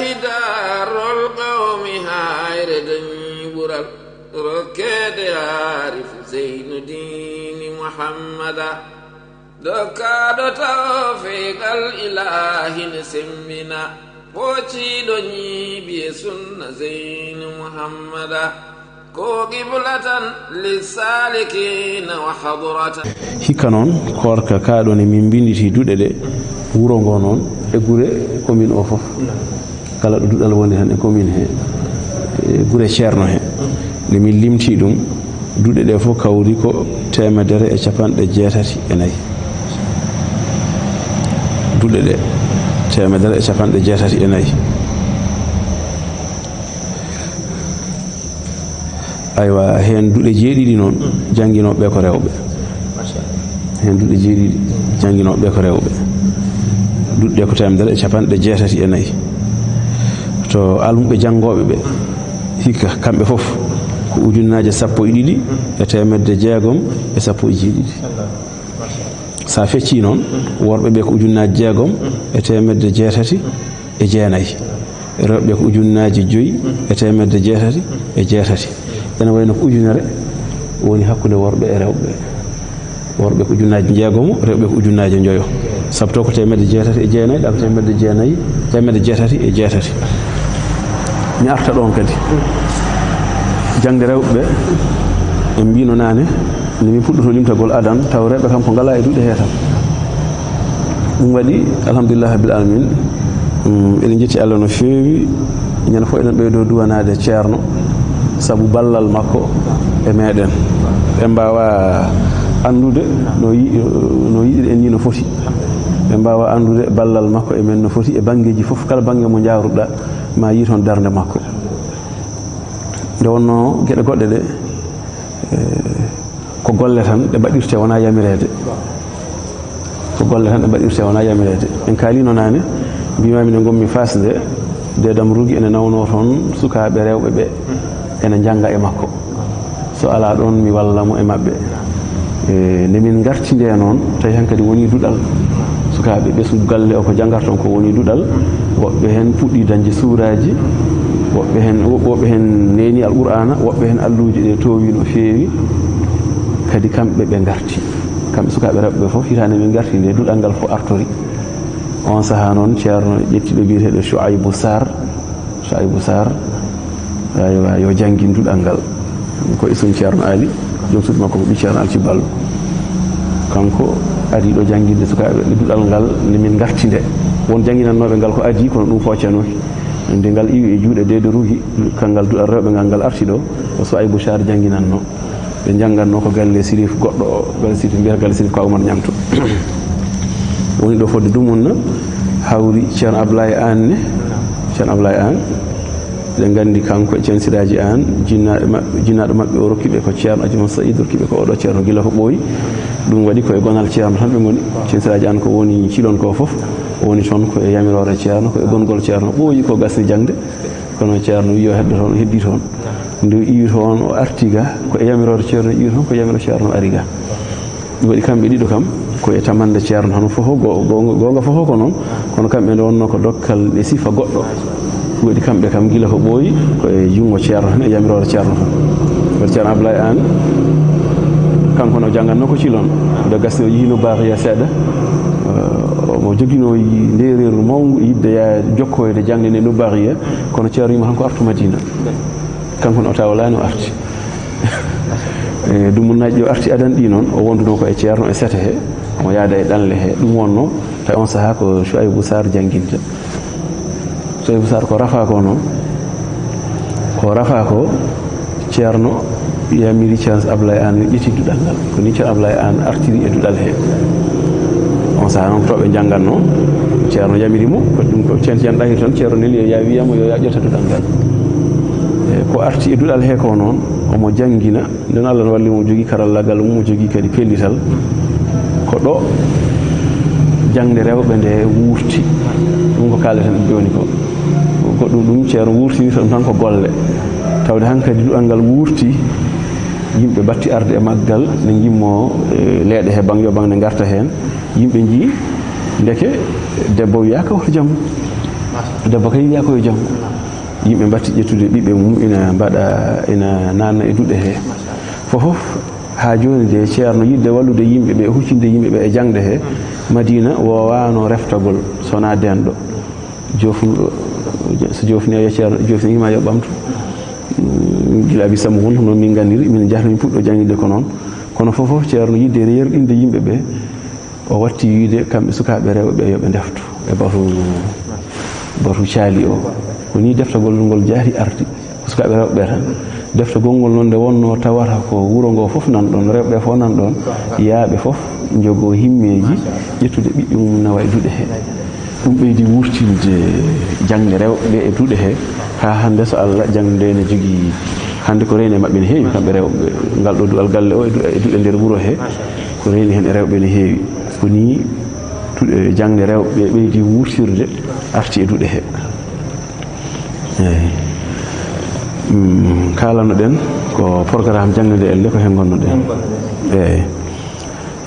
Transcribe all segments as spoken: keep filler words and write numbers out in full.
Hidarol qawmi hayre dañi ɓural rokkeede haarifu Zeynu diini Muhammada. Dokkaaɗo tawfiiqal ilaahi ne semmbina, pocciiɗo ñiibi e sunna Zeynu Muhammada. Ko qiblatan lissalikina wa hadratan. Hikka noon, koorka kaa ɗoon e min mbinnditi duɗe ɗe, wuro ngoo noon e gure commune o fof. Kala ɗo duɗal woni tan e commune he, e gure ceerno he. Nde min limti ɗum, duɗe ɗe fof kawri ko teemedere e capanɗe jeetati e nayi. Duɗe ɗe, teemedere e capanɗe jeetati e nayi. Aywa, heen duɗe jeeɗiɗi noon, jannginooɓe ɓe ko rewɓe. Heen duɗe jeeɗiɗi, jannginooɓe ɓe ko rewɓe. Duɗe ɗe ko teemedere e capanɗe jeetati e nayi. To almuɓe janngooɓe ɓe, hikka, kamɓe fof, ko ujunnaaje sappo e ɗiɗi e teemedde jeegom e sappo e jeeɗiɗi. So a feccii noon, worɓe ɓe ko ujunnaaje jeegom e teemedde jeetati e jeenayi. Rewɓe ko ujunnaaji joyi e teemedde jeetati e jeetati. Ene wayi no ko ujunere woni hakkunde worɓe e rewɓe. Worɓe ko ujunnaaji njeegomo, rewɓe ko ujunnaaji njoyo. Sabu to ko teemedde jeetati e jeenayi, ɗa ko teemedde jeenayi, teemedde jeetati e jeetati. Mi arta ɗoon kadi. Jaŋde rewɓe ɓe, en mbino naane, nde min puɗɗoto limtagol adan, taw rewɓe kam ko ngalaa e duɗe he tan. Ɗum waɗi, alhamdulillahi rabbil alamin, mm, eɗen njetti Allah no feewi, ñande fof eɗen ɓeydo duwanaade ceerno, sabu ballal makko e meɗen. Ɓe mbaawa anndude no yi-, no yiɗir en ni no foti. Ɓe mbaawa anndude ballal makko e men no foti e banngeeji fof, kala bannge mo njaaruɗa, ma yii toon darnde makko. Nde wonnoo geɗe goɗɗe ɗe, eh, ko golle tan ɗe mbaɗirte, wonaa yamireede. Ko golle tan ɗe mbaɗirte, wonaa yamireede. En kaalino naane, mbiimaami nde ngonmi Faas nde, Deedam Rugi ene nawnoo toon sukaaɓe rewɓe ɓe, ene njannga e makko. So alaa ɗoon, mi walla mo e maɓɓe. E, nde min ngarti nde noon, tawi hankadi wonii duɗal. Sukaaɓe ɓesngu galle o ko janngarton ko wonii duɗal. Woɓɓe heen puɗɗii dañde suuraaji, woɓɓe heen, woɓɓe heen neeni Alqur'aana, woɓɓe heen alluuje ɗe toowi no feewi. Kadi kamɓe ɓe ngarti. Kamɓe sukaaɓe rewɓe ɓe fof, hitaande min ngarti nde, duɗal ngal fof artori. Oon sahaa noon, ceerno ƴetti ɗo biyeteeɗo Shuaybu Sarr. Shuaybu Sarr, aywa, yo janngin duɗal ngal. Ko e sun ceerno Ali, joom suudu makko ko ɓii ceerno Alci Ballo. Kanko ari ɗo jannginde sukaaɓe ɓe duɗal ngal, nde min ngarti nde. Won jannginannooɓe ngal ko adii, kono ɗum foccanooki. Nde ngal iwi e juuɗe Deedam Rugi, kanngal duɗal rewɓe ngal, ngal arti ɗo, ko Shuaybu Sarr jannginannoo. Ɓe njanngatnoo ko galle Sirif goɗɗo o, galle Sirif mbiyata galle Sirif Ka Umar Ñaŋto. Woni ɗo fodde Dumunna, hawri Ceerno Ablaye Aan ne, Ceerno Ablaye Aan. Eɗen nganndi kanko e Ceerno Siraaji Aan, jinnaaɓe maɓɓe, jinnaaɗo maɓɓe o rokki ɓe ko Ceerno Aji Mansur Saïd, rokki ɓe ko oɗo ceerno gila ko ɓooyi. Ɗum waɗi ko e gonal ceerno tan ɓe ngoni. Ceerno Siraaji Aan ko woni Cilon ko fof, o woni toon ko e yamiroore ceerno, ko e gongol ceerno, ɓooyi ko gasni jaŋde. Kono ceerno wi yo heddo toon, o heddi toon. Nde o iwi toon, o arti ga, ko e yamiroore ceerno o iwi toon, ko e yamiroore ceerno o ari ga. Ɗum waɗi kamɓe ɗiɗo kam, ko e tamannde ceerno tan fof, go-, go-, goonga fof ko noon, kono kamɓe nde wonnoo ko dokkal e sifa goɗɗo. Ɗum waɗi kamɓe kam gila ko ɓooyi, ko e junngo ceerno tan, e yamiroore ceerno tan. Waɗi Ceerno Ablaye Aan, kanko no janngatnoo ko Cilon. Nde gasni o yiino Baaxiya seeɗa, eh, omo joginoo yi-, ndeereeru mawngu, yiɗde yaa jokkoyde jaŋde nde no Baaxiya, kono ceerno wiima tan ko artu Madina. Kanko ne o tawlaani, o arti. E, Dumunnaaji ɗi o arti adan ɗi noon, o wondunoo ko e ceerno e sete he, omo yaada e ɗanle he. Ɗum wonnoo, tawi on sahaa ko Shuaybu Sarr jannginta. Shuaybu Sarr ko rafaa ko noon, ko rafaa ko ceerno yamiri Ceerno Ablaye Aan ƴetti duɗal ngal. Ko ni Ceerno Ablaye Aan artiri e duɗal he. On sahaa noon, to ɓe njanngatnoo, ceerno yamiri mo, ko ɗum ko ceen ceen ɗahiri tan, ceerno neli yo yaa wiya mo yo yaa ƴetta duɗal ngal. E, ko arti e duɗal he ko noon, omo janngina, nden Allah no walli mo, jogii karallaagal mum, mo jogii kadi pellital. Ko ɗo jaŋde rewɓe nde wuurti. Ɗum ko kaaleten jooni ko. Ko ɗum, ɗum ceerno wuurtini tan, tan ko golle. Tawde hankadi duɗal ngal wuurti, yimɓe batti arde e maggal, ne ngimmoo, e, leeɗe he baŋ yo baŋ ne ngarta heen. Yimɓe njii, ndeke debbo wiyaaka hoto jam. Debbo kay wiya ko yo janngu. Yimɓe mbaɗti ƴettude ɓiɓɓe mum ina mbaɗa, ina naatna e duɗe he. Fof fof, haa jooni de, ceerno yiɗde wallude yimɓe ɓe, huccinde yimɓe ɓe e jaŋde he Madina, woowaano reftagol, so wonaa deenɗo. Joofnuɗo, so joofni a yo ceerno, joofni ma yo ɓamtu. Mm, gila Abi Samma won, hono min nganndiri, min njahata min puɗɗo janngin'de ko noon. Kono fof fof, ceerno yiɗde yerɗinde yimɓe ɓe, o watti wiyde kamɓe sukaaɓe rewɓe ɓe yo ɓe ndefto e batu, batu caali o. Ko nii deftagol ngol jaati arti, ko sukaaɓe rewɓe ɓe tan. Deftagol ngol noon nde wonnoo tawata ko wuro ngo fof nan ɗoon, rewɓe ɓe fof nan ɗoon, yaaɓe fof njogoo himmeeji ƴettude ɓiɓɓe mum nawa e duɗe he. Ɗum ɓeydi wuurtinde jaŋde rewɓe ɓe e duɗe he, haa hannde so Allah jaŋde nde ne jogii. Hannde ko reeni e maɓɓe ne heewi, kamɓe rewɓe, ngal ɗo duɗal galle o e du-, e duɗe nder wuro he, ko reeni heen e rewɓe ne heewi. Ko nii duɗe, jaŋde rewɓe ɓe ɓeydi wuurtirde, arti e duɗe he. Eeyi. Mm, kaalano-ɗen ko programme jaŋde nde, ende ko heen ngonno-ɗen. Eeyi.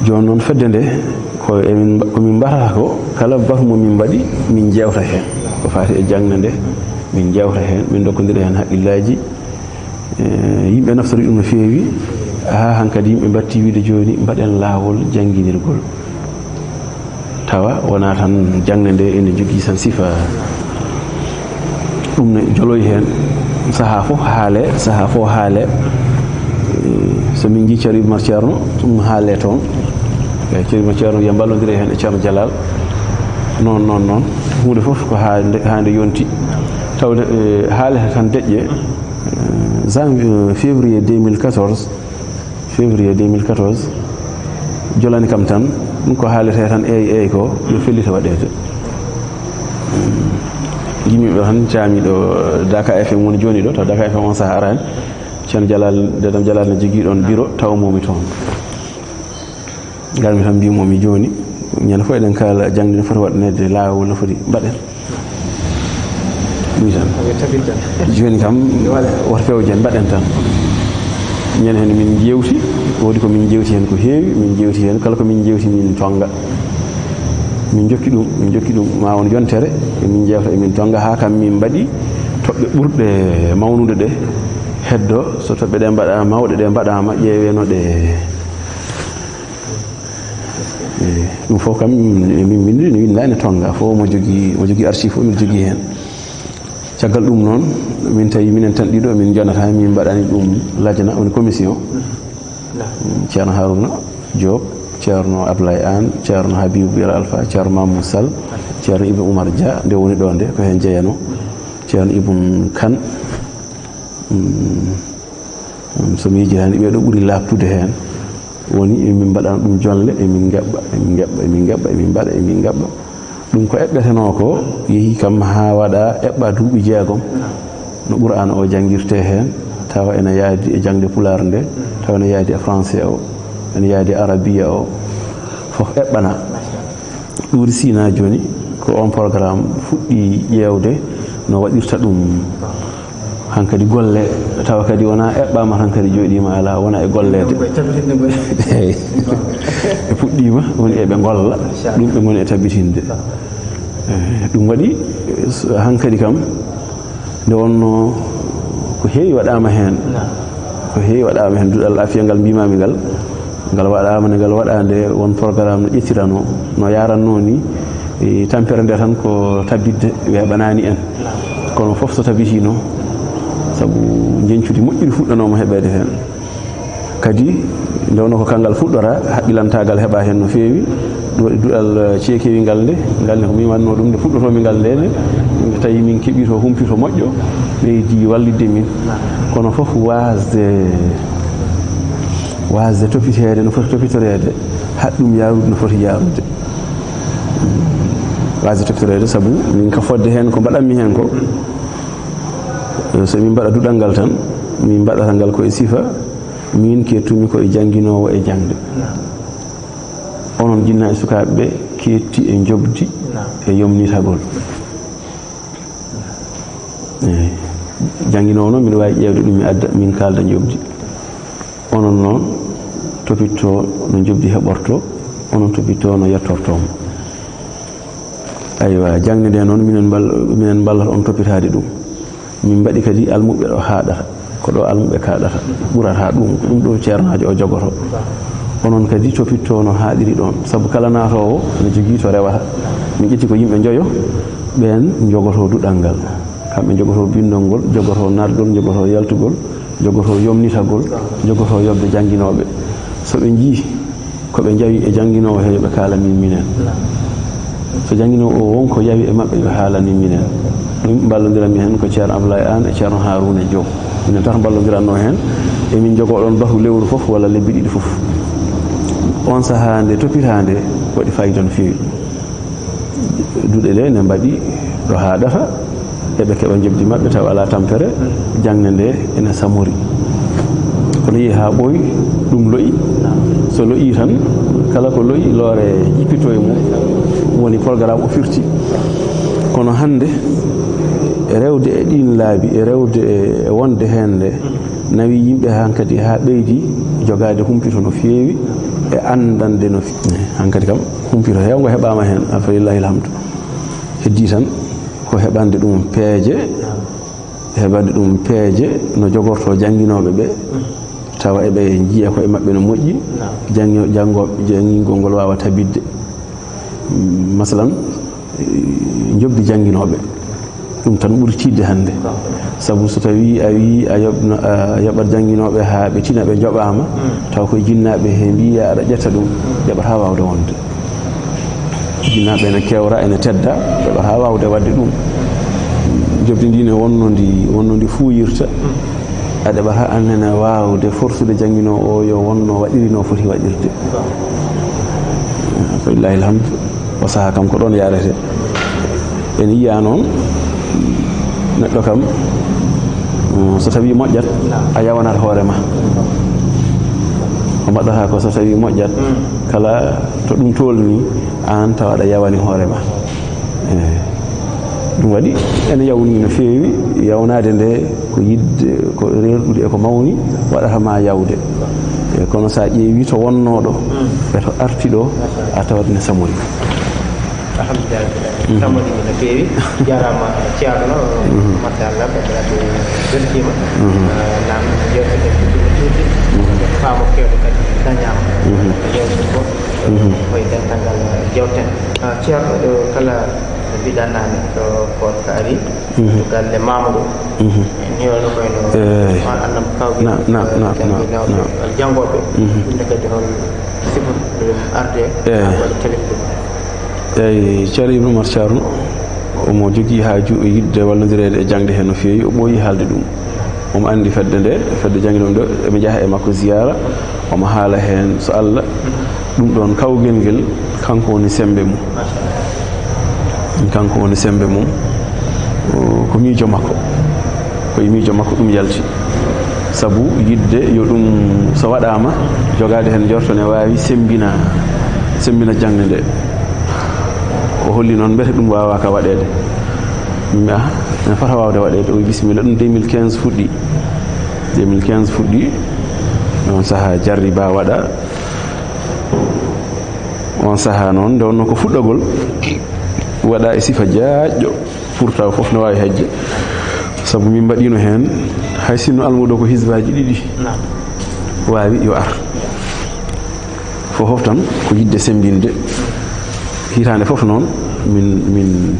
Jooni noon, fedde nde, ko emin mba-, ko min mbaɗata ko, kala batu mo min mbaɗi, min njeewta heen. Ko faati e jaŋde nde, min njeewta heen, min ndokkondira heen hakkillaaji. Eh, yimɓe naftori ɗum no feewi, haa hankadi yimɓe mbaɗti wiyde jooni, mbaɗen laawol jannginirgol. Tawa wonaa tan jaŋde nde ene jogii tan sifa. Ɗum ne joloyi heen, sahaa fof haale, sahaa fof haale. Eh, so min njii Ceerno Ibrahima Ceerno, ɗum haale toon. Eh, Ceerno Ibrahima Ceerno wiya mballondire heen e Ceerno Jalal. Noon, noon, noon. Huunde fof ko haa nde, haa nde yonti. Tawde, eh, haalete tan deƴƴe. Eh, janvier, février deux mille quatorze, février deux mille quatorze, jolani kam tan, ɗum ko haaletee tan, eey, eey, ko yo fellito waɗeede. Mm. Njimmi ɓe tan, caami ɗo, Daka F M woni jooni ɗo, taw Daka F M on sahaa araani. Ceerno Jalal, Dedam Jalal ne jogii ɗoon biro, taw moomi toon. Ngarmi tan, mbiimi jooni, ñande fof eɗen kaala, jaŋde no foti waɗaneede, laawol no foti mbaɗen. Ɗum tan. Jooni kam, woto pewjen, mbaɗen tan. Minen heen min njeewti, woodi ko min njeewti heen ko heewi, min njeewti heen, kala ko min njeewti min tonnga. Min njokki ɗum, min njokki ɗum, ma won yontere, emin njeewta, emin tonnga, haa kam min mbaɗi toɓɓe ɓurɗe mawnude ɗe, heddo, so toɓɓe ɗe mbaɗaama, mawɗe ɗe mbaɗaama, ƴeewee no ɗe. Eey, ɗum fof kam, min mbinndi, ne winndaa, ne tonnga. Fof mo jogii, mo jogii archive fof, min jogii heen. Caggal ɗum noon, min tawi minen tan ɗiɗo, min njonata, min mbaɗani ɗum lajna, woni commission. Ceerno Haruna Diop, Ceerno Ablaye Anne, Ceerno Habibou Yero Alpha, Ceerno Mamoudou Sall, Ceerno Ibou Oumar Dia, nde woni ɗo nde, ko heen jeyanoo. Ceerno Ibou Kane, mm, mm, so mi yejjitaani, ɓee ɗo ɓuri laaɓtude heen. Woni, emin mbaɗana ɗum jonle, emin ngeɓɓa, emin ngeɓɓa, emin ngeɓɓa, emin mbaɗa, emin ngeɓɓa. Ɗum ko eɓɓetenoo ko, yehi kam haa waɗa, eɓɓa duuɓi jeegom. No Qur'aana o janngirtee heen, tawa ene yaadi e jaŋde Pulaar nde, tawa ene yaadi e Français o, ene yaadi e Arabiya o, fof eɓɓana. Ɗuuri Sina jooni, ko on programme fuɗɗi ƴeewde no waɗirta ɗum. Hankadi golle, tawa kadi wonaa eɓɓaama tan kadi jooɗiima alaa, wona e golleede. Eey. Ɓe puɗɗiima, woni eɓe ngolla. Ɗum ɓe ngoni e tabitinde. Eey, ɗum waɗi, so, hankadi kam, nde wonnoo ko heewi waɗaama heen. Ko heewi waɗaama heen, duɗal afiya ngal mbiimaami ngal. Ngal waɗaama nde ngal waɗaa nde, won programme no ƴettiranoo, no yaarannoo ni, e tampere nde tan ko tabitde, weeɓanaani en. Kono fof so tabitiino, sabu njeñcudi moƴƴiri fuɗɗanooma heɓeede heen. Kadi, nde wonnoo ko kanngal fuɗɗoraa, haqqilantaagal heɓaa heen no feewi. Ɗum waɗi duɗal, eh, ceekewingal nde, ngal ne ko min waɗnoo ɗum, nde puɗɗotoo-mi ngal nde ne, nde tawi min keɓii to humpito moƴƴo, ɓeydi wallitde min. Kono fof waasde, waasde topiteede no foti topitoreede, haɗ ɗum yaarude no foti yaarude. Waasde topitoreede, sabu min ka fodde heen ko mbaɗanmi heen ko, eh, so min mbaɗa duɗal ngal tan, min mbaɗata ngal ko e sifa, min kettumi ko e jannginoowo e jaŋde. Onon jinnaaɓe sukaaɓe ɓe keetti e njoɓdi e yomnitagol. Eey. Jannginoowo noon, mbiɗa waawi ƴeewde ɗum, mi adda, min kaalda njoɓdi. Onon noon, topitto no njoɓdi heɓortoo, onon topitto no yettortoo mo. Aywa, jaŋde nde noon, minen mbal-, minen mballata on toppitaade ɗum. Min mbaɗi kadi almuɓɓe ɗo haaɗata, ko ɗo almuɓɓe kaaɗata, ɓurata ɗum, ko ɗum ɗo ceernaajo o jogotoo. Onon kadi toppitto no haaɗiri ɗoon, sabu kala naatoowo ene jogii to rewata. Min ƴetti ko yimɓe njoyo, ɓeen njogotoo duɗal ngal. Kamɓe njogotoo binndol ngol, njogotoo naatgol, njogotoo yaltugol, njogotoo yomnitagol, njogotoo yoɓde jannginooɓe. So ɓe njii ko ɓe njawi e jannginoowo he, yo ɓe kaala min minen. So jannginoowo o won ko yawi e maɓɓe, yo haala min minen. Ɗum mballondiranmi heen ko Ceerno Ablaye Aan e Ceerno Haaruuna Joop. Minen tata mballondiranno heen. Emin njogoo ɗoon batu lewru fof walla lebbi ɗiɗi fof. Oon sahaa nde toppitaande waɗi faayiida no feewi. Duɗe ɗe ne mbaɗi ɗo haaɗata, eɓe keɓa njoɓdi maɓɓe tawa alaa tampere, jaŋde nde ene samori. Kono yehi haa ɓooyi, ɗum lo'i. So lo'i tan, kala ko lo'i, loore jippito e mum, woni programme o firti. Kono hannde, e rewde e ɗiin laabi, e rewde e wonde heen nde, nawi yimɓe hankadi haa ɓeydi jogaade humpito no feewi e anndande no feewi. Hankadi kam, humpito heewngo heɓaama heen, alhamdulillahi alhamdu. Heddii tan ko heɓande ɗum peeje, heɓande ɗum peeje no jogortoo jannginooɓe ɓe, tawa eɓe njiya koye maɓɓe no moƴƴi, janngi-, janngo-, janngingol ngol waawa tabitde. Masalan, njoɓdi jannginooɓe. Ɗum tan ɓuri tiiɗde hannde. Sabu so tawii a wii a yoɓna, a yoɓat jannginooɓe haa ɓe tina ɓe njoɓaama, taw koye jinnaaɓe he mbiyaa aɗa ƴetta ɗum, ɓe ɓataa waawde wonde. Jinnaaɓe ene keewra, ene tedda, ɓe ɓataa waawde waɗde ɗum. Njoɓdi ndi ne wonno ndi, wonno ndi fuuyirta. Aɗa ɓataa aan nene waawde forsude jannginoowo o yo wonno waɗiri no foti waɗirde. Falillahi alhamdu. O sahaa kam ko ɗoon yahrete. Ene yiyaa noon, neɗɗo kam, mm, so tawii moƴƴat, a yawanat hoore ma. Ko mbaɗata ko so tawii moƴƴat, kala to ɗum tolni, aan tawa aɗa yawani hoore ma. Eey. Ɗum waɗi ene yawni no feewi, yawnaade nde ko yiɗde, ko reerɗude e ko mawni waɗata ma yawde. E kono so a ƴeewi to wonnoo ɗo, e to arti ɗo, a tawat ne samori. Alhamdulillahi. Samori no feewi. Jaaraama Ceerno. Machallah, banndiraaɓe mbeltiima. Ah, naam, yeewtere nde fuɗɗiima juutde. Faamu keewɗo kadi dañaama. Yeewtere ko, eh, koye dental ngal jewten. Ah, Ceerno, ɗo kala no mbiɗa naane, ɗo koorka ari, to galle Mamadou. Ni wonno koye no, eey, on annam kawgi, naam, naam, eh, naam, jannginooɓe, naam, walla janngooɓe. Ɗum ne kadi hol sifa ɗum arde, eey, haa waɗa tabiɓe ɗum? Eey, Ceerno Ibrahima Ceerno, omo jogii haaju e yiɗde wallondireede e jaŋde hee no feewi, o ɓooyi haalde ɗum. Omo anndi fedde nde, fedde jannginooɓe ɗo, eɓe njaha e makko ziyaara, omo haala heen so Allah. Ɗum ɗoon kawgel ngel, kanko woni semmbe mum. Kanko woni semmbe mum. O, ko miijo makko. Ko e miijo makko ɗum yalti. Sabu yiɗde yo ɗum, so waɗaama, jogaade heen njorto ne waawi semmbina, semmbina jaŋde nde. O holli noon mbete ɗum waawaaka waɗeede. Mbi, ah, ene fota waawde waɗeede. O wi, bisimilla, ɗum deux mille quinze fuɗɗi. Deux mille quinze fuɗɗi. On sahaa jarribaa waɗa. On sahaa noon, nde wonnoo ko fuɗɗagol, waɗa e sifa jaajɗo, pour tawa fof no waawi hejje. Sabu min mbaɗiino heen, hay sinno almuudo ko hisbaaji ɗiɗi, naam, waawi yo ar. Fof fof tan ko yiɗde semmbinde. Hitaande fof noon, min, min,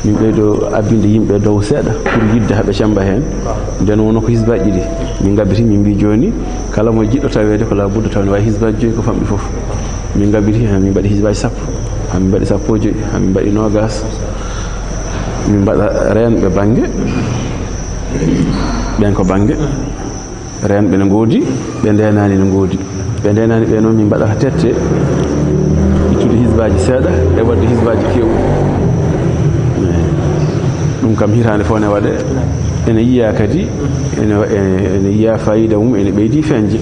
min ɓeydo abbinde yimɓe dow seeɗa pour yiɗde haɓe cemmba heen. Nden wonnoo ko hisbaaji ɗiɗi. Min ngabbiti, min mbii jooni, kala mo jiɗɗo taweede ko laabudda tawa ne waawi hisbaaji joyi ko famɗi fof. Min ngabbiti, haa min mbaɗi hisbaaji sappo, haa min mbaɗi sappo e joyi, haa min mbaɗi noogaas. Min mbaɗa reenɓe bannge, ɓeen ko bannge. Reenɓe ne ngoodi, ɓe ndeenaani ne ngoodi. Ɓe ndeenaani ɓe noon min mbaɗata tette, ittude hisbaaji seeɗa e waɗde hisbaaji keewɗi. Eey. Ɗum kam hitaande fof ne waɗee. Ene yiyaa kadi, ene wa-, ene, ene yiyaa faayiida mum, ene ɓeydi feeñde.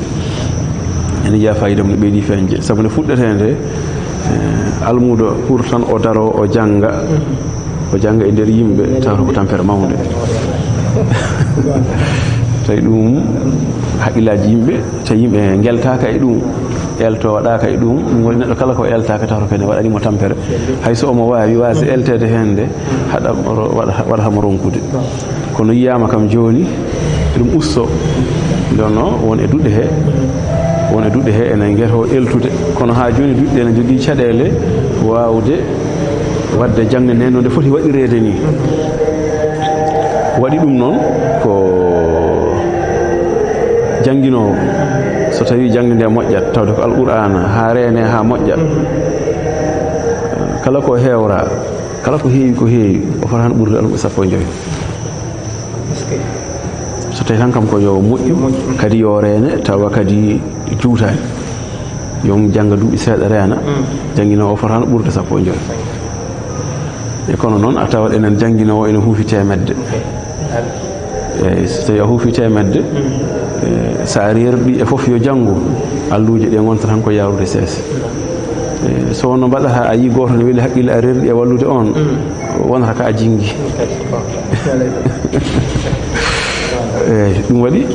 Ene yiyaa faayiida mum, ne ɓeydi feeñde. Sabu nde fuɗɗetee nde, eh, almuudo pour tan o daroo, o jannga. O jannga e nder yimɓe, tawata ko tampere mawnde. Tawi ɗum haqqillaaji yimɓe, tawi yimɓe ngeltaaka e ɗum. Elto waɗaaka e ɗum, ɗum woni neɗɗo kala ko eltaaka tawata ko ene waɗani mo tampere. Hay so omo waawi waasde elteede heen nde, haɗa mo ro-, waɗa, waɗata mo ronkude. Kono yiyaama kam jooni, ɗum usto. Nde wonno won e duɗe he, won e duɗe he ene ngeto eltude. Kono haa jooni duɗe ene njogii caɗeele waawde waɗde jaŋde nde no nde foti waɗireede ni. Waɗi ɗum noon ko jannginoowo, so tawii jaŋde nde moƴƴat, tawde ko Alqur'aana, haa reene, haa moƴƴa. Kala ko heewra, kala ko heewi, ko heewi, o fotaano ɓurde almuɓɓe sappo e joy. So tawii tan kam ko yo moƴƴu, kadi yo reene, tawa kadi juutaani. Yo jannga duuɓi seeɗa reena, jannginoowo o fotaano ɓurde sappo e joy. E kono noon a tawat enen jannginoowo ene huufi teemedde. Eeyi, so tawii a huufi teemedde, e, so a reerɗi e fof yo janngu, alluuje ɗe ngonta tan ko yaarude seese. E, so wonno mbaɗata a yii gooto ne weli haqqille a reerɗi e wallude on, wonata ka a jinngi. Eeyi, ɗum waɗi,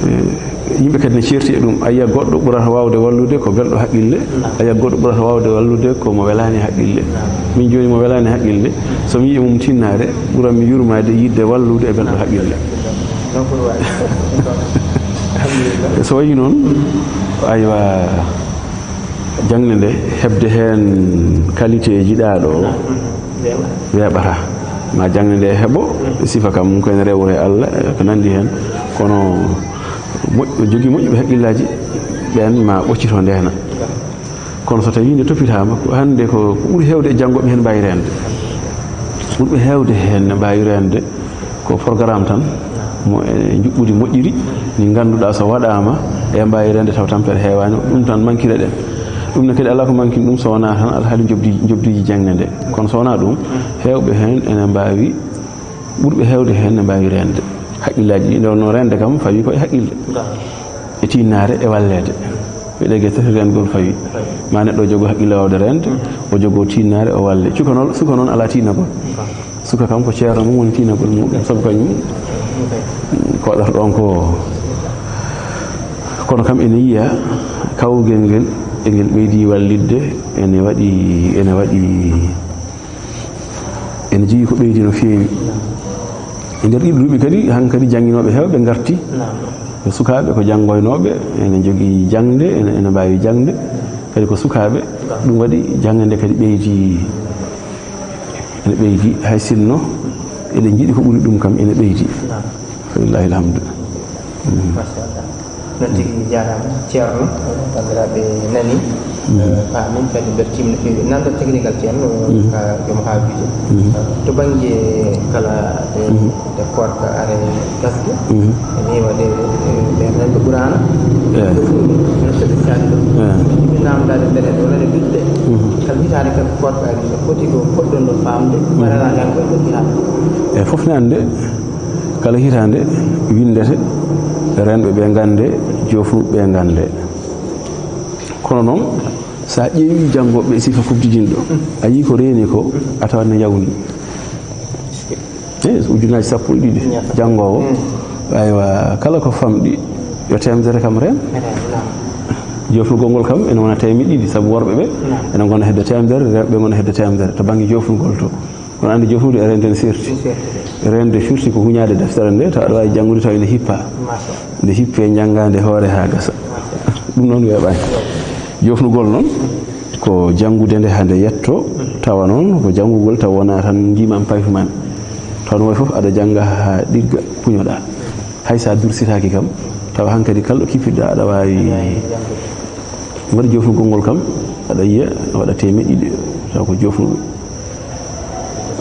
e, yimɓe kadi ne ceerti e ɗum. A yiyat goɗɗo ɓurata waawde wallude ko belɗo haqqille, a yiyat goɗɗo ɓurata waawde wallude ko mo welaani haqqille. Min jooni mo welaani haqqille, so mi yii e mum tinnaare, ɓuran mi yurmaade yiɗde wallude e belɗo haqqille. So wayi noon, aywa, jaŋde nde, heɓde heen qualité ji ɗaa ɗo, weeɓata. Ma jaŋde nde heɓo, sifa kam ko ene rewre e Allah, e ko nanndi heen. Kono moƴ-, jogii moƴƴuɓe haqqillaaji, ɓeen ma ɓoccito ndeena. Kono so tawii nde toppitaama, ko hannde ko, ko ɓuri heewde e janngooɓe heen mbaawi reende. Ɓurɓe heewde heen ne mbaawi reende ko programme tan, mo e njuɓɓudi moƴƴiri, ndi ngannduɗaa so waɗaama, e mbaawi reende taw tampere heewaani, ɗum tan mankira ɗen. Ɗum ne kadi alaa ko mankini ɗum so wonaa tan alhaali njoɓdi, njoɓdiiji jaŋde nde. Kono so wonaa ɗum, heewɓe heen ene mbaawi, ɓurɓe heewde heen ne mbaawi reende. Haqqillaaji ɗi, nde wonno reende kam fawi ko e haqqille. E tiinnaare e walleede. Mbiɗa gese reengol fawi. Ma neɗɗo o jogo haqqille waawde reende, o jogo tiinnaare o walle. Cuka noon, suka noon alaa tiinagol. Suka kam ko ceerno mum woni tiinagol muɗum, sabu kañum ko waɗata ɗon ko. Kono kam ene yiya kawgel ngel, e ngel ɓeydi wallitde, ene waɗi, ene waɗi, ene jogii ko ɓeydi no feewi. E nder ɗiɗo duuɓi kadi, hankadi jannginooɓe heewɓe ngarti. Ko sukaaɓe, ko janngoynooɓe, ene njogii jaŋde, ene, ene mbaawi jaŋde. Kadi ko sukaaɓe, ɗum waɗi jaŋde nde kadi ɓeydi, ene ɓeydi, hay sinno eɗen njiɗi ko ɓuri ɗum kam ene ɓeydi. Falillahi alhamdu. Mm. Machallah. Noon tigi jaaraama, Ceerno, banndiraaɓe nani, eh, paami, kadi mbeltiima no feewi. Nanɗo technical, Ceerno, ka joom haajuuji. To bannge kala ɗe, ɗe koorka are gasde, ene heewa ɗe, ɗe, ɗe renndo Quraana. Ɗum no foti caɗi ɗum. Ɗum mi naamndaade mbele ɗo nane duɗde. Kala hitaande kala koorka ari, no foti ko poɗɗon ɗo faamde, mbaɗana ngan koye ɗo hitaande. E fof ne annde. Kala hitaande winndete, renɓe ɓe ngannde, joofnuɓe ɓe ngannde. Kono noon, so a ƴeewii janngooɓe e sifa kubtidinɗo, a yii ko reeni ko, a tawat ne yawni. E ujunnaaji sappo e ɗiɗi janngoowo, aywa, kala ko famɗi, yo teemedere kam reen. Joofnugol ngol kam ene wona teemeɗɗe ɗiɗi, sabu worɓe ɓe ene ngona hedde teemedere, rewɓe ɓe ngona hedde teemedere to bannge joofnugol to. Kono anndi joofnude e reende ne seerti. Reende firti ko huñaade deftere nde, tawa aɗa waawi janngude tawa ene hippaa. Nde hippee, njanngaa nde hoore haa gasa. Ɗum noon weeɓaani. Joofnugol noon ko janngude nde haa nde yettoo, tawa noon ko janngugol tawa wonaa tan njiimaami payfumaami. Tawa no wayi fof aɗa jannga haa ɗigga puñoɗaa. Hay so a dursitaaki kam, tawa hankadi kala ɗo kippitɗaa aɗa waawi. Mbaɗa joofnugol ngol kam, aɗa yiya, waɗa teemeɗɗe ɗiɗi, taw ko joofnuɗo.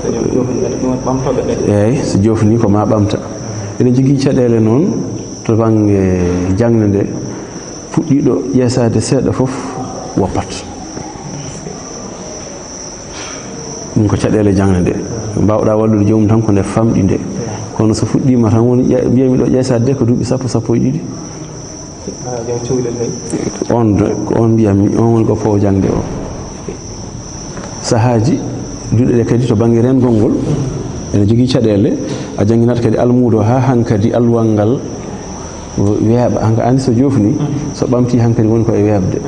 So joofni, ɓamtooɓe ɓe. Eeyi, so joofni ko ma ɓamta. Eɗen jogii caɗeele noon to bannge jaŋde nde, fuɗɗiiɗo ƴeesaade seeɗa fof woppat. Ɗum ko caɗeele jaŋde nde. Mbaawɗaa wallude joomum tan ko nde famɗi nde. Kono so fuɗɗiima tan woni ƴe-, mbiya miɗo ƴeesaade de ko duuɓi sappo, sappo e ɗiɗi. Ah, jom cukalel ley. On de, ko on mbiyammi, on woni ko foof jaŋde o. Sahaaji, duɗe ɗe kadi to bannge reengol ngol, ene jogii caɗeele, a jannginat kadi almuudo haa hankadi alluwal ngal weeɓa. Hanka anndi so joofni, so ɓamti hankadi woni ko e weeɓde.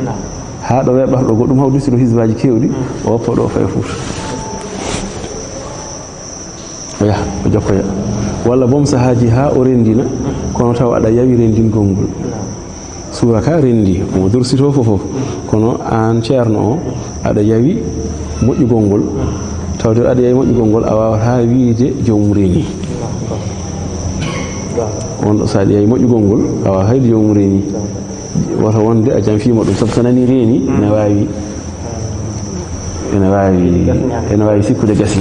Haa ɗo weeɓata ɗo goɗɗum hawdi sino hizbaaji keewɗi, o woppa ɗo o fayi Fuuta. O yaha, o jokkoya. Walla boom sahaaji haa o renndina, kono taw aɗa yawi renndingol ngol. Suura ka renndi, omo dorsitoo fof fof. Kono aan ceerno o, aɗa yawi moƴƴugol ngol. Tawde aɗa yawi moƴƴugol ngol, a waawataa wiyde joomum reeni. Wonɗo so aɗa yawi moƴƴugol ngol, a waawataa wiyde joomum reeni. Wota wonde a janfiima ɗum, sabu so nani reeni, ene waawi, ene waawi, ene waawi sikkude gasi.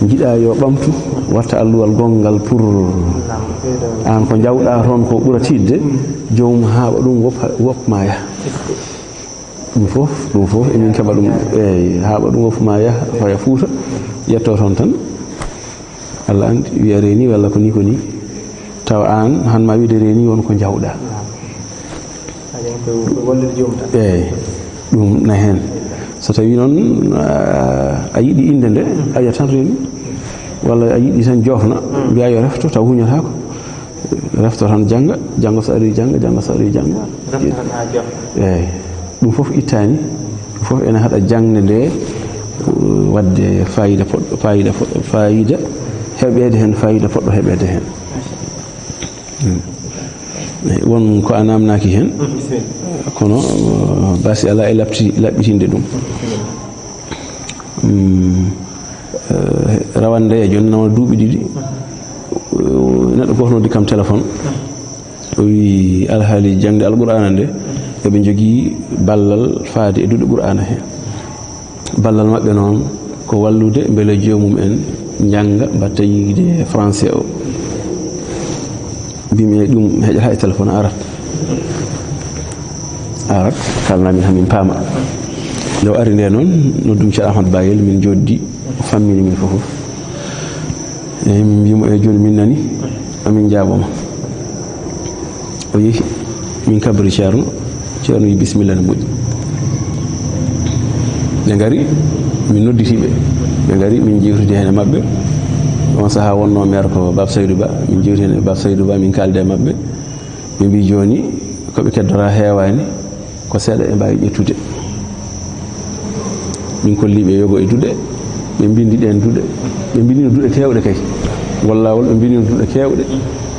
Njiɗa yo ɓamtu, watta alluwal gonngal pour aan ko njawɗa toon ko ɓura tiiɗde, joomum haaɓa ɗum wop, wop ma yaha. Ɗum fof, ɗum fof emin keɓa ɗum, eeyi, haaɓa ɗum wop ma yaha, faya Fuuta, ƴetto toon tan. Allah anndi, wiya reeni walla ko ni, ko ni. Tawa aan, han ma wiide reeni won ko njawɗa. Eeyi, ɗum na heen. So tawii noon, a, a yiɗi innde nde, a wiya tan reeni. Walla a yiɗi tan joofna, mbiya yo refto, taw huñataako. Refto tan jannga, janngo so arii jannga, janngo so arii jannga. Eeyi, ɗum fof ittaani, ɗum fof ene haɗa jaŋde nde, waɗde faayiida poɗɗo, faayiida poɗɗo, faayiida, heɓeede heen faayiida poɗɗo heɓeede heen. Hmm. Eeyi, won ko a naamnaaki heen, kono, eh, basi alaa e laɓti-, laɓɓitinde ɗum. Hmm. Eh, rawande e jooni, nawa duuɓi ɗiɗi, eh, neɗɗo gooto noddi kam téléphone. O wi alhaali jaŋde Alqur'aana nde, eɓe njogii ballal faade e duɗe Qur'aana he. Ballal maɓɓe noon ko wallude mbele joomum en njannga mbaɗta yiide français o. Mbimi e ɗum heƴata e téléphone arat. Arat, kalna min hamin paama. Nde o ari nde noon, noddum Ceerno Ahmad Bayel, min jooɗdi, o fammini min fof. Eyi, min mbimo, "E jooni min nani, amin njaaboma." O yehi, min kabri Ceerno, Ceerno wi, "Bisimilla, ne moƴƴi." Ɓe ngari, min nodditi ɓe. Ɓe ngari, min jewtidi heen e maɓɓe. On sahaa wonnoo maire ko Bab Saydou Ba, min jewti heen e Bab Saydou Ba, min kaaldi e maɓɓe. Ɓe mbi, "Jooni, ko ɓe keddora heewaani, ko seeɗa ɓe mbaawi ƴettude." Min kolli ɓe yogo e duɗe, ɓe mbindi ɗeen duɗe. Ɓe mbindino duɗe keewɗe kay. Ngol laawol, ɓe mbindino duɗe keewɗe.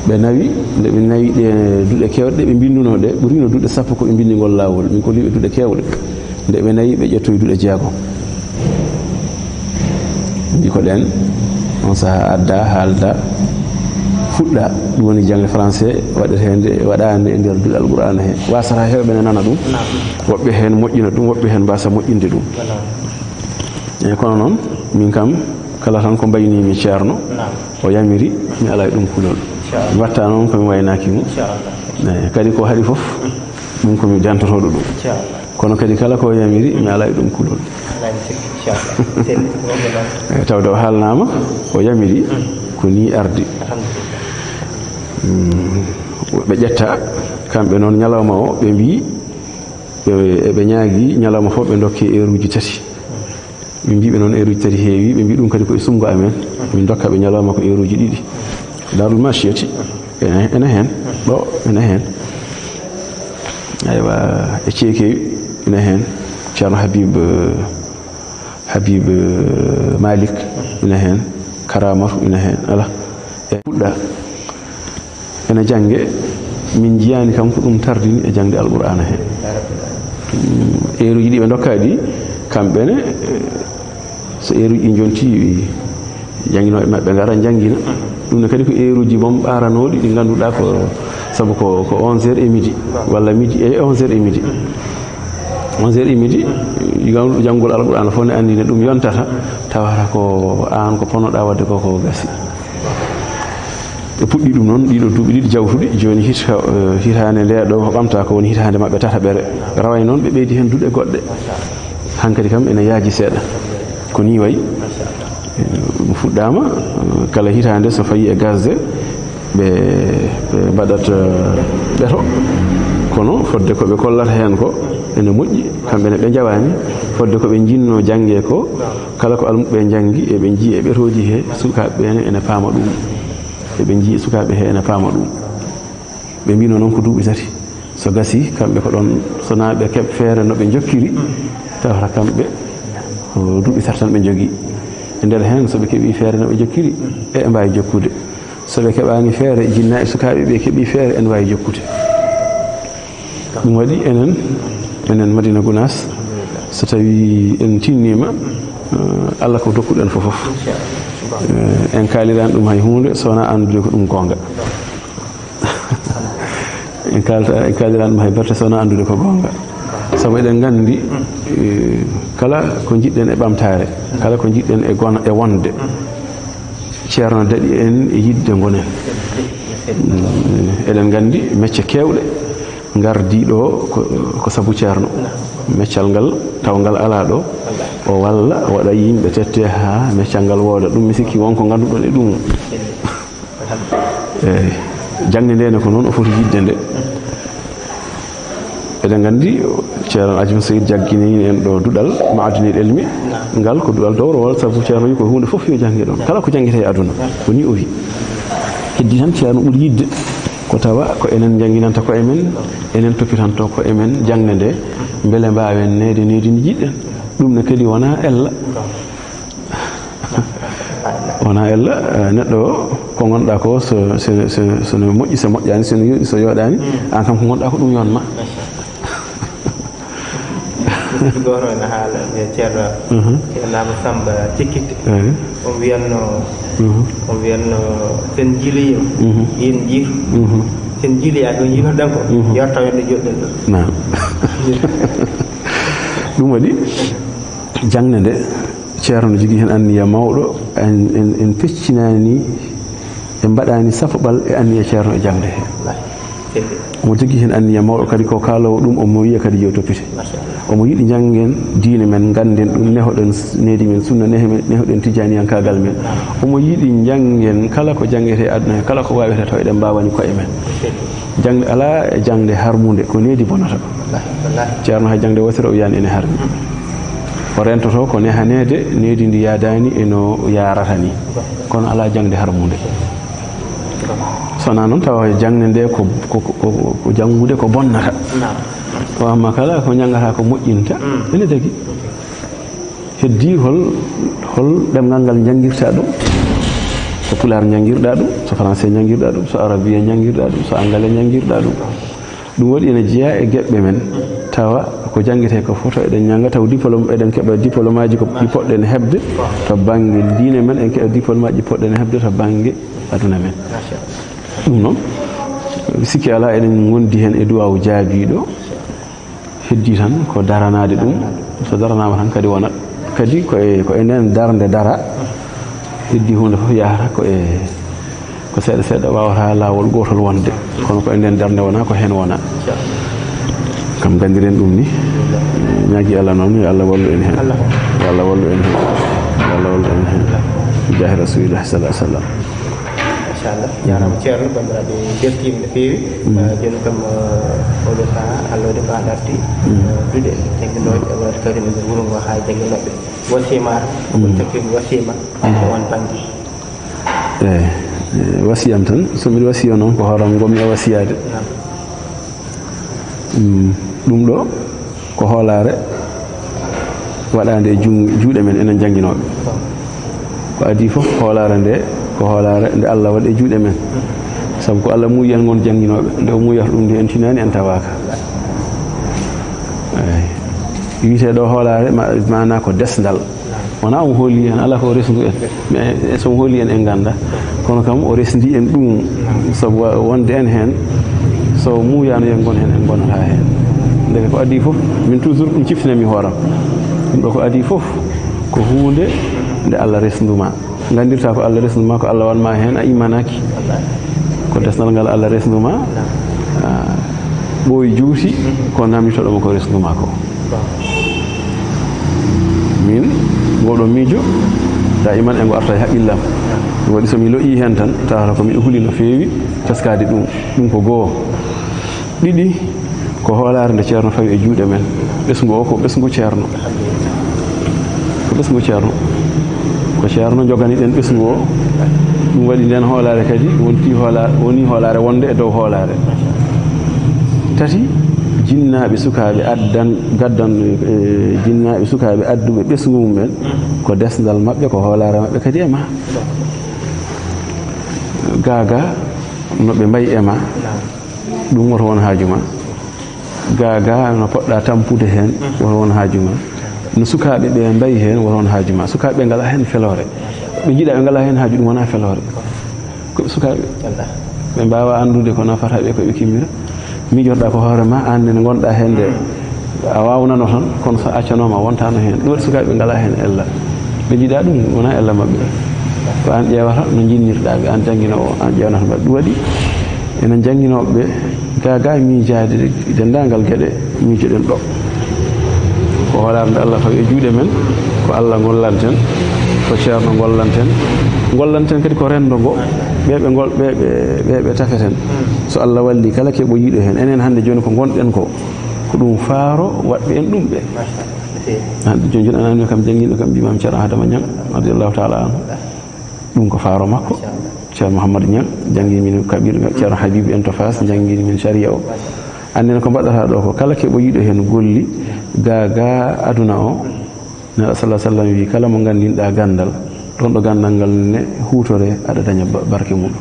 Ɓe nawi, nde ɓe nawi ɗe duɗe keewɗe ɗe ɓe mbinduno ɗe, ɓurino duɗe sappo ko ɓe mbindi ngol laawol. Min kolli ɓe duɗe keewɗe. Nde ɓe nawi, ɓe ƴettoyi duɗe jeegom. Mbi ko ɗeen, on sahaa adda, haalda, fuɗɗa. Ɗum woni jaŋde français waɗeteende, waɗaande e nder duɗe Alqur'aana he. Wasata heewɓe ne nana ɗum. Naam. Woɓɓe heen moƴƴina ɗum, woɓɓe heen mbaasa moƴƴinde ɗum. Voilà. Eyi, kono noon, min kam, kala tan ko mbaynimi Ceerno, naam, o yamiri, mi alaa e ɗum kulol. Inchallah. Mi watta noon ko mi waynaaki mo. Inchallah. Eyi, kadi ko haɗi fof, ɗum ko mi dentotooɗo ɗum. Inchallah. Kono kadi kala ko yamiri, mi alaa e ɗum kulol. Alaa e sikki, inchallah. Seydi, wonde noon. Eyi, tawde o haalnaama, o yamiri, ko nii ardi. Alhamdulillah. Mm, ɓe ƴetta, kamɓe noon ñalawma o, ɓe mbii, ɓe, eɓe ñaagi ñalawma fof ɓe ndokke eeruuji tati. Ɓe mbii ɓe noon eeruuji tati heewi, ɓe mbii ɗum kadi ko e sunngo amen. Min ndokka ɓe ñalawma ko eeruuji ɗiɗi. Daarul Maasiyati, ene, ene heen, ɗo, ene heen. Aywa, e Ceekey, ene heen. Ceerno Habib, eh, Habib, eh, Malik, ene heen. Karaamatu, ene heen. Ala. E fuɗɗa. Ene jannge, min njiyaani kam ko ɗum tardini e jaŋde Alqur'aana he. Mm, eeruuji ɗi ɓe ndokkaa ɗi, kamɓe ne, eh, so eeruuji ɗi njonti, jannginooɓe maɓɓe ngara njanngina. Ɗum ne kadi ko eeruuji boom ɓaaranooɗi ɗi ngannduɗaa ko, sabu ko, ko onze heures et midi, walla midi e onze heures et midi. Onze heures et midi, janngu-, janngol Alqur'aana fof ne anndi ne ɗum yontata, tawata ko aan ko ponoɗaa waɗde ko, ko gasi. Ɓe puɗɗii ɗum noon, ɗiɗo duuɓi ɗiɗi jawtuɗi, jooni hit-, eh, hitaande nde ɗo ɓamta ko woni hitaande maɓɓe tataɓere. Rawane noon ɓe ɓeydi heen duɗe goɗɗe. Hankadi kam ene yaaji seeɗa. Ko nii wayi. Eh, ɗum fuɗɗaama, eh, kala hitaande so fayii e gasde, ɓe, ɓe mbaɗat, eh, ɓeto. Kono fodde ko ɓe kollata heen ko ene moƴƴi, kamɓe ne ɓe njawaani. Fodde ko ɓe njinnoo jannge ko, kala ko almuɓɓe njanngi, eɓe njii e ɓetooji he, sukaaɓe ɓe ne ene paama ɗum. Eɓe njii sukaaɓe he ene paama ɗum. Ɓe mbino noon ko duuɓi tati. So gasii, kamɓe ko ɗoon, so naa ɓe keɓ feere no ɓe njokkiri, tawata kamɓe ko duuɓi tati tan ɓe njogii. E nder heen, so ɓe keɓii feere no ɓe njokkiri, eɓe mbaawi jokkude. So ɓe keɓaani feere, jinnaaɓe sukaaɓe ɓe keɓii feere, ene waawi jokkude. Ɗum waɗi enen, enen Madina Gunaas, so tawii en tinniima, eh, Allah ko dokkuɗo en fof fof. Eh, en kaaliraani ɗum hay huunde, so wonaa anndude ko ɗum goonga. En kaalta, en kaaliraani ɗum hay berte, so wonaa anndude ko goonga. Sabu eɗen nganndi, eh, kala ko njiɗɗen e ɓamtaare, kala ko njiɗɗen e gona, e wonde, Ceerno daɗi en e yiɗde ngonen. Mm, eɗen nganndi mecce keewɗe ngardii ɗo ko, ko sabu Ceerno. Meccal ngal, taw ngal alaa ɗo, o walla, o waɗa yimɓe tette haa meccal ngal wooda. Ɗum mi sikki won ko ngannduɗon e ɗum. Eeyi, jaŋde nde ne ko noon o foti yiɗde nde. Eɗen nganndi Ceerno Ajum Seydi jagginii en ɗo duɗal Ma'adinil Ilmi. Ngal ko duɗal dowrowal, sabu Ceerno wi ko huunde fof yo jannge ɗoon. Kala ko janngete e aduna, ko nii o wi. Heddi tan Ceerno ɓuri yiɗde ko tawa ko enen njannginanta koye men, enen toppitanto koye men jaŋde nde, mbele mbaawen neede needi ndi jiɗɗen. Ɗum ne kadi wonaa ella. Wonaa ella, eh, neɗɗo o, ko ngonɗaa ko, so, so, so, so no moƴƴi, so moƴƴaani, so no yooɗi, so yooɗaani, aan kam ko ngonɗaa ko ɗum yoon ma. Musidɗo gooto ene haala, wiya Ceerno, Mhm. Ceerno Amadou Samba Cikkitte. Eeyi. On wiyatno, Mhm. on wiyatno, so en njiiloyii, Mhm. yen njiitu. Mhm. So en njiiloyaa ɗo njiitoɗen ko, Mhm. yo taw en ɗo jooɗɗen ɗo. Naam. Ɗum waɗi, jaŋde nde, Ceerno no jogii heen anniya mawɗo, en, en, en peccinaani, en mbaɗaani safaɓal e anniya Ceerno e jaŋde he. Omo jogii heen anniya mawɗo kadi, ko kaaloowo ɗum, omo wiya kadi yo toppite. Omo yiɗi njanngen diine men, ngannden ɗum, nehoɗen s-, needi men sunna, nehe men, nehoɗen tijjaaniyankaagal men. Omo yiɗi njanngen kala ko janngetee e aduna he, kala ko waawetee taw eɗen mbaawani koye men. Jaŋde alaa e jaŋde harmunde, ko needi bonata. Ceerno hay jaŋde wootere o wiyaani ene harmi. O rentoto ko nehaneede, needi ndi yaadaani e no yaarata ni. Kono alaa jaŋde harmunde. So wonaa noon, tawa jaŋde nde ko, ko, ko, ko, ko janngude ko bonnata. Naam. Wa amma kala ko njanngataa ko moƴƴinta, Mm. ene dagi. Heddii hol, hol ɗemngal ngal njanngirtaa ɗum? So pulaar njanngirɗaa ɗum, so français njanngirɗaa ɗum, so arabiya njanngirɗaa ɗum, so anngale njanngirɗaa ɗum. Ɗum waɗi ene jeyaa e geɓɓe men, tawa ko janngetee ko fof to eɗen njannga, taw diplôme, eɗen keɓa diplôme aji ko ɗi poɗɗen heɓde to bannge diine men, en keɓa diplôme aji poɗɗen heɓde to bannge aduna men. Ɗum noon, sikki alaa eɗen ngondi heen e duwaawu jaabiiɗo, heddii tan ko daranaade ɗum, so daranaama tan kadi wonat. Kadi ko e, ko e ndeen darnde dara, heddii huunde fof yahata ko e, ko seeɗa seeɗa, waawata laawol gootol wonde. Kono ko e ndeen darnde wona, ko heen wona. Kam nganndiren ɗum ni. Ñaagi Allah noon, yo Allah wallu en heen. Yo Allah wallu en heen. Yo Allah wallu en heen. Jaahi Rasulillah sallallahu alaihi wasallam. Machallah, jaaraama Ceerno, banndiraaɓe mbeltiima no feewi. Mm. Eh, jooni kam, eh, oɗo sahaa, Allah waɗi ko a darti, Mm. eh, duɗe jannginooje, Allah waɗi kadi no wuro ngo haa jannginooɓe. Wasiyama, Mm. ko takkiri wasiyama, Mm. on bannge. Eeyi, eh, wasiyam tan, so mbiɗo wasiyo noon, ko hooram ngonmi e wasiyaade. Naam. Mm, ɗum ɗo ko hoolaare waɗaande e juŋ-, juuɗe men, enen jannginooɓe. Ko adii fof, hoolaare nde, ko hoolaare nde Allah waɗi e juuɗe men. Sabu ko Allah muuyi en ngon jannginooɓe. Nde o muuyata ɗum nde, en tinaani, en tawaaka. Eeyi. Wiyetee ɗo hoolaare, ma-, maanaa ko desndal. Wonaa omo hooli en, alaa ko o resndu en. Mais so omo hooli en, en ngannda. Kono kam, o resndi en ɗum, sabu wa-, wonde en heen, so muuyaano en ngon heen, en ngonataa heen. Ndeke ko adii fof, min toujours ɗum ciftinanmi hooram. Ɗum ɗo ko adii fof, ko huunde nde Allah resndu ma. Nganndirtaa ko Allah resndu ma, ko Allah wan ma heen, a immanaaki. Ko desnal ngal Allah resndu ma, a, ɓooyi juuti, ko namditoɗo mo ko resndu ma ko. Min, ngoɗo miijo, daiman e ngo arta e haqqillam. Ɗum waɗi so mi lo'i heen tan, tawata ko miɗo huli no feewi, teskaade ɗum. Ɗum ko goo. Ɗiɗi, ko hoolaare nde Ceerno fawi e juuɗe men. Ɓesngu o ko ɓesngu Ceerno. Ko ɓesngu Ceerno. Ko Ceerno jogani ɗen ɓesngu o, ɗum waɗi nden hoolaare kadi wonti hoola-, woni hoolaare wonde e dow hoolaare. Tati, jinnaaɓe sukaaɓe addan, gaddan, e, jinnaaɓe sukaaɓe adduɓe ɓesngu mum en, ko desndal maɓɓe, ko hoolaare maɓɓe kadi e ma. Gaagaa no ɓe mbayi e ma, ɗum woto won haaju ma. Gaagaa no poɗɗa tampude heen, woto won haaju ma. No sukaaɓe ɓe mbayi heen, woto won haaju ma. Sukaaɓe ɓe ngalaa heen feloore. Ɓe njiɗaa ɓe ngalaa heen haaju, ɗum wonaa feloore. Ko ɓe sukaaɓe. Ɓe mbaawaa anndude ko nafata ɓe, ko ɓe kimmira. Miijorɗaa ko hoore ma, aan nde ngonɗaa heen nde, a waawnano tan, kono so a accanooma, a wontaano heen. Ɗum waɗi sukaaɓe ɓe ngalaa heen ella. Ɓe njiɗaa ɗum, wonaa ella maɓɓe. Ko aan ƴeewata no njinnirɗaa ɓe, aan jannginoowo, aan ƴeewnata maɓɓe. Ɗum waɗi enen jannginooɓe ɓe, gaagaa miijaade denndaangal geɗe miijoɗen ɗo. Ko hoolaare nde Allah fawi e juuɗe men, ko Allah ngollanten, ko Ceerno ngollanten. Ngollanten kadi ko renndo ngo, ɓe ɓe ngol-, ɓe ɓe, ɓe ɓe tafeten. So Allah wallii, kala keɓoyiiɗo heen, enen hannde jooni ko ngonɗen ko, ko ɗum faaro waɗɓe en ɗum ɓe. Hannde jooni, jooni, a nanii kam jannginɗo kam, Imaam Ceerno Adama Ñaŋ, radiyallahu taala anhu. Ɗum ko faaro makko. Ceerno Mouhamadou Ñaŋ janngi min kaɓirɗe, Ceerno Habibu en to Faas janngi min sariya o. Annden ko mbaɗata ɗo ko, kala keɓoyiiɗo heen golli, gaagaa aduna o, Nelaaɗo sallallahu alaihi wasallam wii, "Kala mo nganndinɗaa ganndal, ɗoon ɗo ganndal ngal ne huutore, aɗa daña ba-, barke muɗum."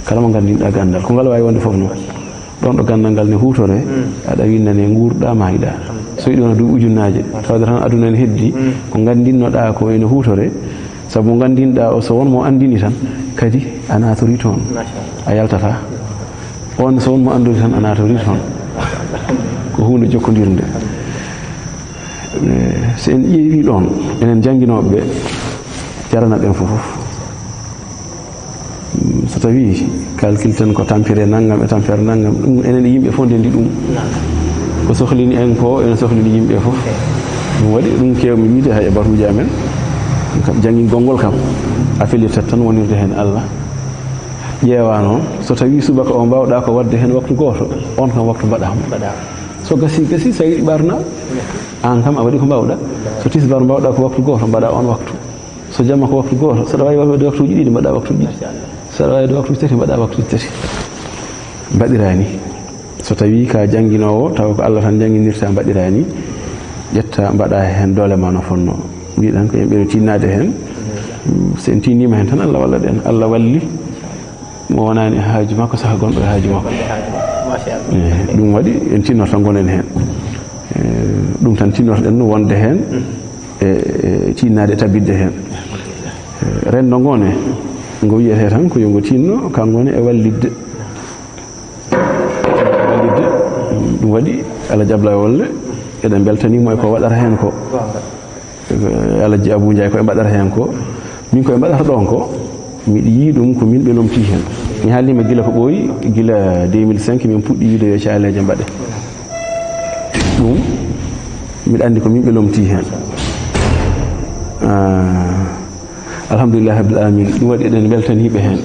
Kala mo nganndinɗaa ganndal, ko ngal waawi wonde fof noon. Ɗoon ɗo ganndal ngal ne huutore, aɗa winndane nguurɗaa, maayɗaa. So yiɗi wona duuɓi ujunnaaje, tawde tan aduna ne heddi, ko nganndinnoɗaa ko ene huutore, sabu nganndinɗaa o, so won mo anndini tan, kadi a naatorii toon. A yaltataa. On, so won mo anndori tan, a naatorii toon. Ko huunde jokkondirnde. Eh, so en ƴeewi ɗoon, enen jannginooɓe ɓe, jarana ɓen fof. Mm, so tawii calcule ten ko tampere nanngam e tampere nanngam, ɗum enen e yimɓe fof ndenndi ɗum. Ko sohlini en ko, ene sohlini yimɓe fof. Ɗum waɗi, ɗum keewmi wiide hay e batuuji amen. Kam, janngingol ngol kam, a fellirtat tan wonirde heen Allah. Ƴeewa noon, so tawii subaka o mbaawɗaa ko waɗde heen waktu gooto, oon kam waktu mbaɗaa mo. So gasii, gasii, so a yiɗi ɓaarnaa, aan kam a waɗi ko mbaawɗaa. So tisbaar mbaawɗaa ko waktu gooto, mbaɗaa oon waktu. So jamma ko waktu gooto, so aɗa waawi waɗde waktuuji ɗiɗi, mbaɗaa waktuuji ɗiɗi. So aɗa waawi waɗde waktuuji tati, mbaɗaa waktuuji tati. Mbaɗiraa ni. So tawii ko a jannginoowo, tawa ko Allah tan jannginirta, mbaɗiraa ni, ƴetta, mbaɗaa heen doole ma no fotnoo. Mbiɗen ko yimɓe no tinnaade heen. So en tinniima heen tan, Allah wallat en. Allah walli mo wonaani e haaju makko, saka gonɗo e haaju makko. Machallah. Eh, ɗum waɗi en tinnorto ngonen heen. Eh, ɗum tan tinnorto-ɗen wonde heen, e, e tinnaade e tabitde heen. Eh, renndo ngo ne, ngo wiyetee tan ko yo ngo tinno, kanko ne e wallitde. Wallitde, ɗum waɗi Alhaji Ablaye Wolle, eɗen mbeltanii mo e ko waɗata heen ko. Alhaji Abou Ndiaye, ko e mbaɗata heen ko. Min ko e mbaɗata ɗoon ko, miɗo yii ɗum ko min ɓe lomtii heen. Mi haalniima gila ko ɓooyi, gila deux mille cinq min puɗɗi yiide yo caaleeje mbaɗe. Ɗum, miɗo anndi ko min ɓe lomtii heen. Ah, alhamdulillahi rabbil alamin. Ɗum waɗi eɗen mbeltanii ɓe heen.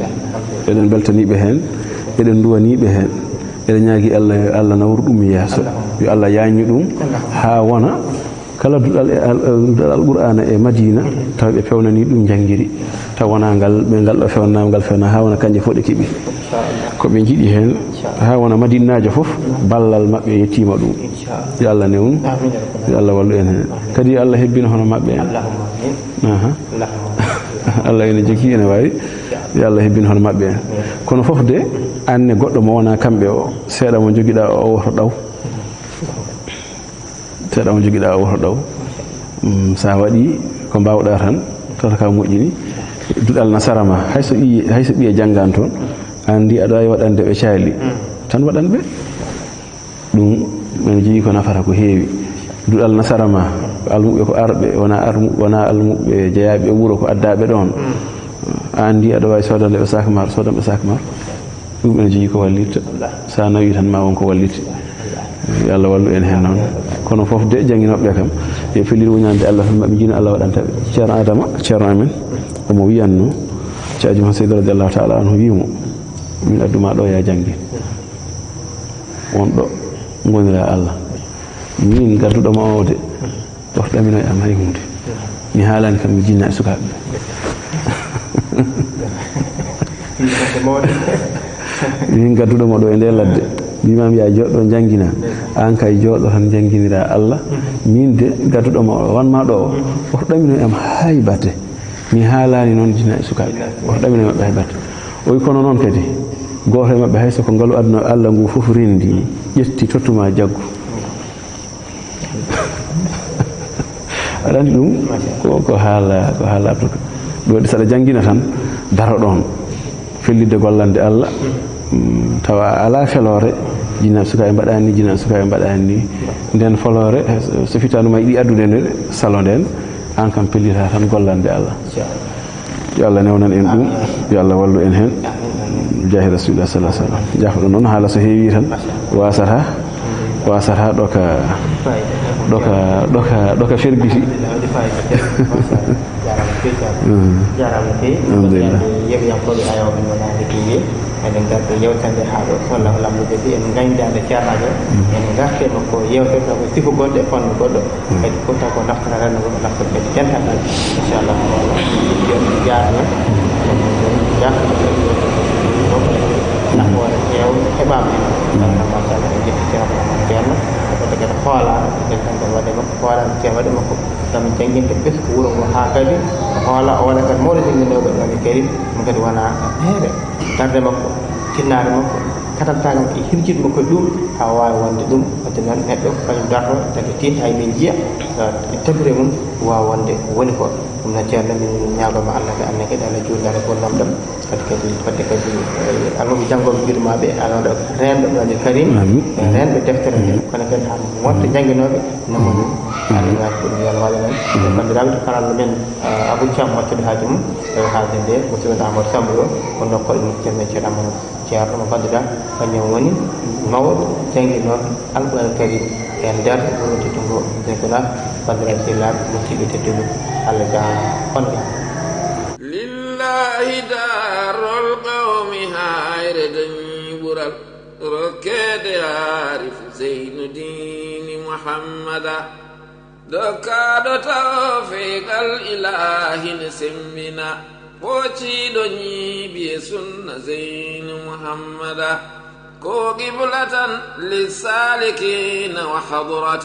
Eɗen mbeltanii ɓe heen. Eɗen nduwanii ɓe heen. Eɗen ñaagii Allah, yo Allah nawru ɗum yeeso. Yo Allah yaajnu ɗum haa wona kala duɗal e al-, duɗal Alqur'aana e Madina, tawa ɓe peewnanii ɗum njanngiri. Tawa wonaa ngal, ɓe ngal ɗo feewnaama, ngal feewnaama haa wona kañƴe fof ɗe keɓi. Ko ɓe njiɗi heen, haa wona Madinaajo fof, ballal maɓɓe yettiima ɗum. Yo Allah newnu, yo Allah wallu en heen. Kadi yo Allah hebbin hono maɓɓe en. Aha. Allah ene jogii, ene waawi. Yo Allah hebbin hono maɓɓe en. Kono fof de, aan ne goɗɗo mo wonaa kamɓe o, seeɗa mo njogiɗaa o, o woto ɗaw. Seeɗa mo njogiɗaa o woto ɗaw. Mm, so a waɗii ko mbaawɗaa tan, tawata ka moƴƴini. Duɗal nasara ma, hay so ɓiye, hay so ɓiye janngaani toon, a anndi aɗa waawi waɗande ɓe caali, tan waɗan ɓe. Ɗum, ene jogii ko nafata ko heewi. Duɗal nasara ma, almuɓɓe ko arɓe, wonaa armu-, wonaa almuɓɓe jeyaaɓe e wuro, ko addaaɓe ɗoon. A anndi aɗa waawi soodande ɓe sac maar, soodan ɓe sac maar. Ɗum ene jogii ko wallitta. So a nawii tan, ma won ko wallitta. Yo Allah wallu en heen noon. Kono fof de, jannginooɓe ɓe kam, yo pellitu wuñaande Allah tan, maɓe njino Allah waɗanta ɓe. Ceerno Adama, ceerno amen, omo wiyatnoo, Ceerno Ajum Seydi radiyallahu taala anhu wii mo, "Min addu ma ɗo, yaa janngin. Won ɗo ngoniraa Allah. Min gadduɗo ma o de, woto ɗaminoy am hay huunde. Mi haalaani kam, mi jinnaa e sukaaɓe." Min gadduɗo mo ɗo e nde ladde, mbimami ya jooɗo janngina, an kay jooɗo tan jannginiraa Allah. Min de gadduɗo mo o wanma ɗo o, oto ɗamino am hay batte. Mi haalani noon jina e sukaaɓe, oto ɗamino maɓɓe hay batte. O wi kono noon kadi, gooto e maɓɓe hay so ko ngalu aduna Allah ngu fof renndi, ƴetti tottuma jaggu. Aɗa anndi ɗum ko, ko haala, ko haala aduna. Ɗum waɗi saɗa janngina tan, daro ɗoon, fellitde gollande Allah, mm, tawa alaa feloore, jina sukaaɓe mbaɗani ni, jina sukaaɓe mbaɗani ni. Nden foloore, so fitaandu ma yiɗi addude nde salo nden, an kam pellita tan gollande Allah. Yo Allah newnan en ɗum, yo Allah wallu en heen. Jaahi Rasulullah sallallahu alaihi wasallam. Jaafoɗo noon haala so heewi tan, wasata, wasata ɗo ka, ɗo ka, ɗo ka, ɗo ka ferbiti. Jaaraama no feewi, Ceerno. Mm. Jaaraama no feewi. Alhamdulillah. Yeeɓiyankooɓe aywa min wonande T V, eɗen ngardi yewtande haa ɗo, so Allah lamɗo jaɓi, en ngayndaande ceernaajo, en ngarte makko yewtere taw ko sifa goɗɗo e fannu goɗɗo. Kadi fof taw ko naftata renndo ngo, naftata kadi dental ngal. Inchallah, yo Allah jaarno. Nafoore heew heɓaama heen. Machallah, en njetti ceerno Amadou Ceerno. Wadde kadi hoolaano, dental ngal waɗe makko, hoolaano ceerno waɗe makko. Ngam jannginde ɓesngu wuro ngo haa kadi o hoola, o waɗa kadi mawɗo jannginooɓe Qur'aanul Kariim, ɗum kadi wona heere darnde makko, tinnaare makko, katantaagal e hirjinɗo makko e ɗum, haa waawi wonde ɗum. Wadde noon, neɗɗo ko kañum darto, tagi tin, hay min njiya, eh, e tabire mum, waawa wonde woni ko. Ɗum noon, ceerno, min ñaagooma Allah, ko Allah kadi Allah juutnaare nguurndam ɗam. Kadi, kadi, wadde kadi, eh, almuɓe janngooɓe juuɗe ma ɓe, alaa ɗo reenɗo Qur'aanul Kariim, eh, reenɗo deftere nde, kono kadi haa wonta jannginooɓe, no moni. Allah ñaagii ɗum, yo Allah waɗan en. Banndiraaɓe, to karallo men, eh, Abou Thiam, waccude haaju mum, e haalde nde, musidɗo men Amadou Samb ɗo, ko nokkoɗo min ceerno, ceerno Amadou. Ceerno mo ngannduɗaa, kañum woni mawɗo jannginooɗo Alqur'aanul Kariim e nder wuro teddungo Zeykouna. Banndiraaɓe sehilaaɓe, musidɓe tedduɓe, Allah jaaraama, on jaaraama. Lillahi darol qawmi hayre dañi ɓural, rokkeede Aarif Zeynu Diini Muhammada. Dokkaaɗo tawfiiqal Ilaahi ne semmbina, ɓocciiɗo ñiiɓi e sunna Zeynu Muhammada. Ko qiblatan lissaalikiina wa hadratan.